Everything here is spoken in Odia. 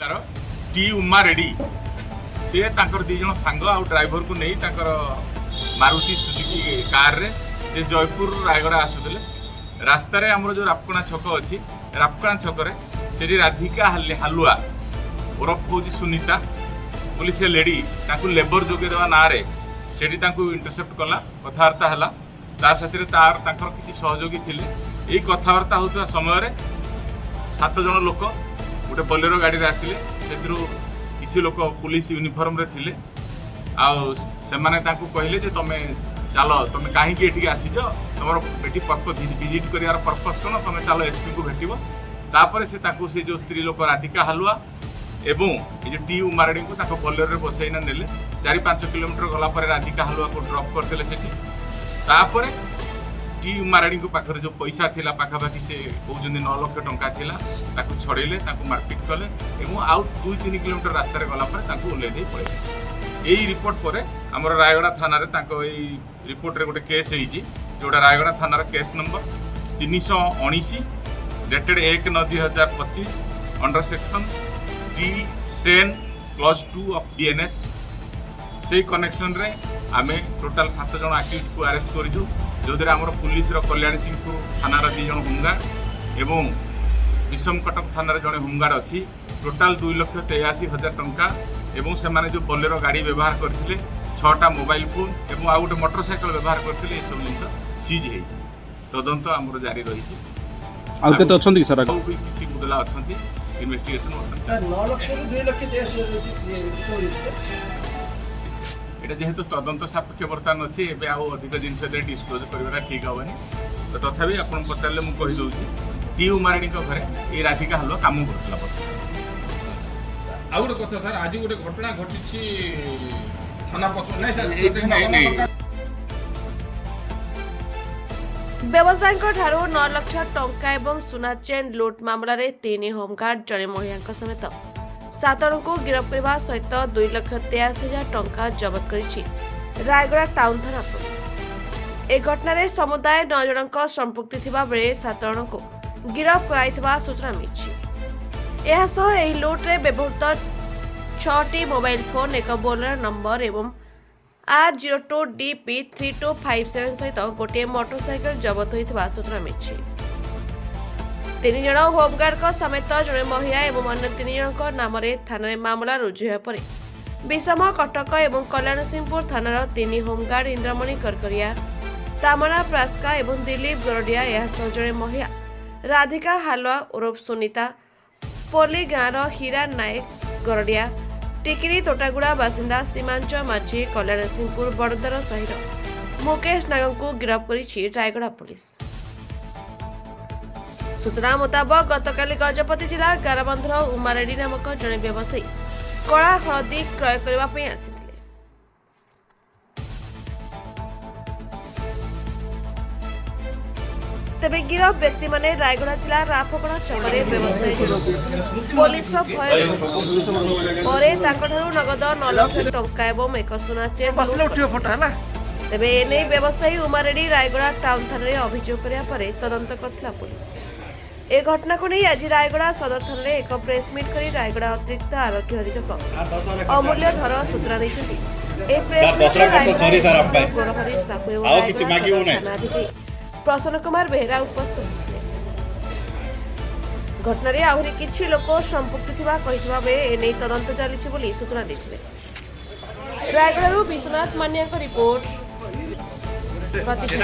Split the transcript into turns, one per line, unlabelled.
ତାର ଟି ଉମା ରେଡି, ସିଏ ତାଙ୍କର ଦୁଇ ଜଣ ସାଙ୍ଗ ଆଉ ଡ୍ରାଇଭରକୁ ନେଇ ତାଙ୍କର ମାରୁତି ସୁଜୁକି କାରରେ ସେ ଜୟପୁରରୁ ରାୟଗଡ଼ା ଆସୁଥିଲେ। ରାସ୍ତାରେ ଆମର ଯେଉଁ ରାପକଣା ଛକ ଅଛି, ରାପକଣା ଛକରେ ସେଠି ରାଧିକା ହାଲୁଆ ଓରଫ ହେଉଛି ସୁନିତା ବୋଲି ସେ ଲେଡି ତାଙ୍କୁ ଲେବର ଯୋଗାଇ ଦେବା ନାଁରେ ସେଠି ତାଙ୍କୁ ଇଣ୍ଟରସେପ୍ଟ କଲା, କଥାବାର୍ତ୍ତା ହେଲା। ତା ସାଥିରେ ତାର ତାଙ୍କର କିଛି ସହଯୋଗୀ ଥିଲେ। ଏଇ କଥାବାର୍ତ୍ତା ହେଉଥିବା ସମୟରେ ସାତ ଜଣ ଲୋକ ଗୋଟେ ବୋଲେରୋ ଗାଡ଼ିରେ ଆସିଲେ। ସେଥିରୁ କିଛି ଲୋକ ପୁଲିସ ୟୁନିଫର୍ମରେ ଥିଲେ ଆଉ ସେମାନେ ତାଙ୍କୁ କହିଲେ ଯେ ତମେ ଚାଲ, ତମେ କାହିଁକି ଏଠିକି ଆସିଛ, ତମର ଏଠି ଭିଜିଟ୍ କରିବାର ପର୍ପସ୍ କ'ଣ, ତମେ ଚାଲ ଏସ୍ପିଙ୍କୁ ଭେଟିବ। ତାପରେ ସେ ତାକୁ ସେ ଯେଉଁ ସ୍ତ୍ରୀ ଲୋକ ରାଧିକା ହାଲୁଆ ଏବଂ ଏ ଯେଉଁ ଟି ଉମାରେଡ଼ିଙ୍କୁ ତାଙ୍କ ବୋଲେରୋରେ ବସେଇନା ନେଲେ। 4-5 କିଲୋମିଟର ଗଲା ପରେ ରାଧିକା ହାଲୁଆକୁ ଡ୍ରପ୍ କରିଦେଲେ ସେଠି। ତାପରେ ଟି ଉମାରାଣୀଙ୍କ ପାଖରେ ଯେଉଁ ପଇସା ଥିଲା, ପାଖାପାଖି ସେ କହୁଛନ୍ତି 9 ଲକ୍ଷ ଟଙ୍କା ଥିଲା, ତାକୁ ଛଡ଼େଇଲେ, ତାକୁ ମାରପିଟ କଲେ ଏବଂ ଆଉ 2-3 କିଲୋମିଟର ରାସ୍ତାରେ ଗଲା ପରେ ତାଙ୍କୁ ଓହ୍ଲେଇ ଦେଇ ପଳେଇଲେ। ଏଇ ରିପୋର୍ଟ ପରେ ଆମର ରାୟଗଡ଼ା ଥାନାରେ ତାଙ୍କ ଏଇ ରିପୋର୍ଟରେ ଗୋଟେ କେସ୍ ହେଇଛି, ଯେଉଁଟା ରାୟଗଡ଼ା ଥାନାର case number 319 dated 1/9/2025 under section 310 clause 2 of BNS। ସେଇ କନେକ୍ସନରେ ଆମେ ଟୋଟାଲ ସାତ ଜଣ ଆକ୍ୟୁଜକୁ ଆରେଷ୍ଟ କରିଛୁ, ଯେଉଁଥିରେ ଆମର ପୁଲିସର କଲ୍ୟାଣୀ ସିଂହପୁର ଥାନାର ଦୁଇ ଜଣ ହୋମଗାର୍ଡ ଏବଂ ବିଷମକଟକ ଥାନାରେ ଜଣେ ହୋମଗାର୍ଡ ଅଛି। ଟୋଟାଲ 2,83,000 ଟଙ୍କା ଏବଂ ସେମାନେ ଯେଉଁ ବୋଲେରୋ ଗାଡ଼ି ବ୍ୟବହାର କରିଥିଲେ, ଛଅଟା ମୋବାଇଲ ଫୋନ୍ ଏବଂ ଆଉ ଗୋଟେ ମୋଟର ସାଇକେଲ ବ୍ୟବହାର କରିଥିଲେ, ଏସବୁ ଜିନିଷ ସିଜ୍ ହେଇଛି। ତଦନ୍ତ ଆମର ଜାରି ରହିଛି।
ଆଉ କେତେ ଅଛନ୍ତି କି ସାର୍?
ଆଉ ବି କିଛି ମୁଦଲା ଅଛନ୍ତି, ଇନଭେଷ୍ଟିଗେସନ ବର୍ତ୍ତମାନ ଚାଲିଛି।
ସାର୍, 9 ଲକ୍ଷରୁ 2,83,000 ରିକଭରି ହେଇଛି ସାର୍।
ଏଇଟା ଯେହେତୁ ତଦନ୍ତ ସାପେକ୍ଷ ବର୍ତ୍ତମାନ ଅଛି, ଏବେ ଆଉ ଅଧିକ ଜିନିଷ ଏଥିରେ ଡିସକ୍ଲୋଜ କରିବାଟା ଠିକ୍ ହେବନି। ତ ତଥାପି ଆପଣ ପଚାରିଲେ ମୁଁ କହିଦେଉଛି, ଟି ଉମାରାଣୀଙ୍କ ଘରେ ଏଇ ରାଧିକା ହାଲୁଆ କାମ କରୁଥିଲା ବସି।
ଆଉ ଗୋଟେ କଥା ସାର୍, ଆଜି ଗୋଟେ ଘଟଣା ଘଟିଛି ଥାନା ପଛ ନାଇଁ ସାର୍।
ନାଇଁ।
ବ୍ୟବସାୟୀଙ୍କ ଠାରୁ 9 ଲକ୍ଷ ଟଙ୍କା ଏବଂ ସୁନା ଚେନ୍ ଲୁଟ୍ ମାମଲାରେ ତିନି ହୋମଗାର୍ଡ, ଜଣେ ମହିଳାଙ୍କ ସମେତ ସାତ ଜଣଙ୍କୁ ଗିରଫ କରିବା ସହିତ 2,83,000 ଟଙ୍କା ଜବତ କରିଛି ରାୟଗଡ଼ା ଟାଉନ ଥାନା ପୋଲିସ। ଏ ଘଟଣାରେ ସମୁଦାୟ ନଅ ଜଣଙ୍କ ସମ୍ପୃକ୍ତି ଥିବା ବେଳେ ସାତ ଜଣଙ୍କୁ ଗିରଫ କରାଯାଇଥିବା ସୂଚନା ମିଳିଛି। ଏହା ସହ ଏହି ଲୁଟ୍ରେ ବ୍ୟବହୃତ ଛଅଟି ମୋବାଇଲ ଫୋନ୍, ଏକ ବୋଲେରୋ ନମ୍ବର ଏବଂ R 02 DP 3257 ସହିତ ଗୋଟିଏ ମୋଟରସାଇକେଲ ଜବତ ହୋଇଥିବା ସୂଚନା ମିଳିଛି। ତିନି ଜଣ ହୋମଗାର୍ଡଙ୍କ ସମେତ ଜଣେ ମହିଳା ଏବଂ ଅନ୍ୟ ତିନି ଜଣଙ୍କ ନାମରେ ଥାନାରେ ମାମଲା ରୁଜୁ ହେବା ପରେ ବିଷମ କଟକ ଏବଂ କଲ୍ୟାଣସିଂହପୁର ଥାନାର ତିନି ହୋମଗାର୍ଡ ଇନ୍ଦ୍ରମଣି କରକରିଆ, ତାମନା ପ୍ରାସ୍କା ଏବଂ ଦିଲ୍ଲୀପ ଗରଡିଆ, ଏହା ସହ ଜଣେ ମହିଳା ରାଧିକା ହାଲୁଆ ଓରଫ ସୁନିତା, ପଲ୍ଲୀ ଗାଁର ହୀରା ନାୟକ ଗରଡିଆ, ଟିକିରି ତୋଟାଗୁଡ଼ା ବାସିନ୍ଦା ସୀମାଞ୍ଚ ମାଝୀ, କଲ୍ୟାଣସିଂହପୁର ବଡ଼ଦାର ସାହିର ମୁକେଶ ନାଗଙ୍କୁ ଗିରଫ କରିଛି ରାୟଗଡ଼ା ପୋଲିସ। ସୂଚନା ମୁତାବକ, ଗତକାଲି ଗଜପତି ଜିଲ୍ଲା ଗାରବନ୍ଧର ଉମାରେଡି ନାମକ ଜଣେ ବ୍ୟବସାୟୀ କଳା ହଳଦୀ କ୍ରୟ କରିବା ପାଇଁ ଆସିଥିଲେ। ତେବେ ଗିରଫ ବ୍ୟକ୍ତିମାନେ ରାୟଗଡ଼ା ଜିଲ୍ଲା ରାଫଗଡ଼ା ଛକରେ ବ୍ୟବସାୟୀ ଜଣକୁ ପୋଲିସର ଭୟ ଦେଖାଇଥିଲେ। ପରେ ତାଙ୍କଠାରୁ ନଗଦ 9 ଲକ୍ଷ ଟଙ୍କା ଏବଂ ଏକ ସୁନା ଚେନ୍
ବସିଲେ
ଲୁଟ୍
ଉଠିବ ଫଟୋ ହେଲା।
ତେବେ ଏନେଇ ବ୍ୟବସାୟୀ ଉମାରେଡି ରାୟଗଡ଼ା ଟାଉନ ଥାନାରେ ଅଭିଯୋଗ କରିବା ପରେ ତଦନ୍ତ କରିଥିଲା ପୋଲିସ। ଏ ଘଟଣାକୁ ନେଇ ଆଜି ରାୟଗଡ଼ା ସଦର ଥାନାରେ ଏକ ପ୍ରେସମିଟ୍ କରି ରାୟଗଡ଼ା ଅତିରିକ୍ତ ଆରକ୍ଷୀ ଅଧୀକ୍ଷକ ଅମୂଲ୍ୟ ଧର ସୂଚନା ଦେଇଛନ୍ତି। ଏହି ପ୍ରେସ୍
ସାର୍, ଦଶହରା ଖର୍ଚ୍ଚ ସରି ସାର୍ ଆମ ପାଇଁ।
ଗୌରହରି ସାହୁ ଏବଂ
ଆଉ କିଛି
ରାୟଗଡ଼ା
ମାଗିବୁ
ସଦର
ନାହିଁ।
ଥାନାଧିକାରୀ ପ୍ରସନ୍ନ କୁମାର ବେହେରା ଉପସ୍ଥିତ ଥିଲେ। ଘଟଣାରେ ଆହୁରି କିଛି ଲୋକ ସମ୍ପୃକ୍ତି ଥିବା କହିଥିବା ବେଳେ ଏନେଇ ତଦନ୍ତ ଚାଲିଛି ବୋଲି ସୂଚନା ଦେଇଥିଲେ। ରାୟଗଡ଼ାରୁ ବିଶ୍ୱନାଥ ମାନିଆଙ୍କ ରିପୋର୍ଟ, ପ୍ରତିଦିନ।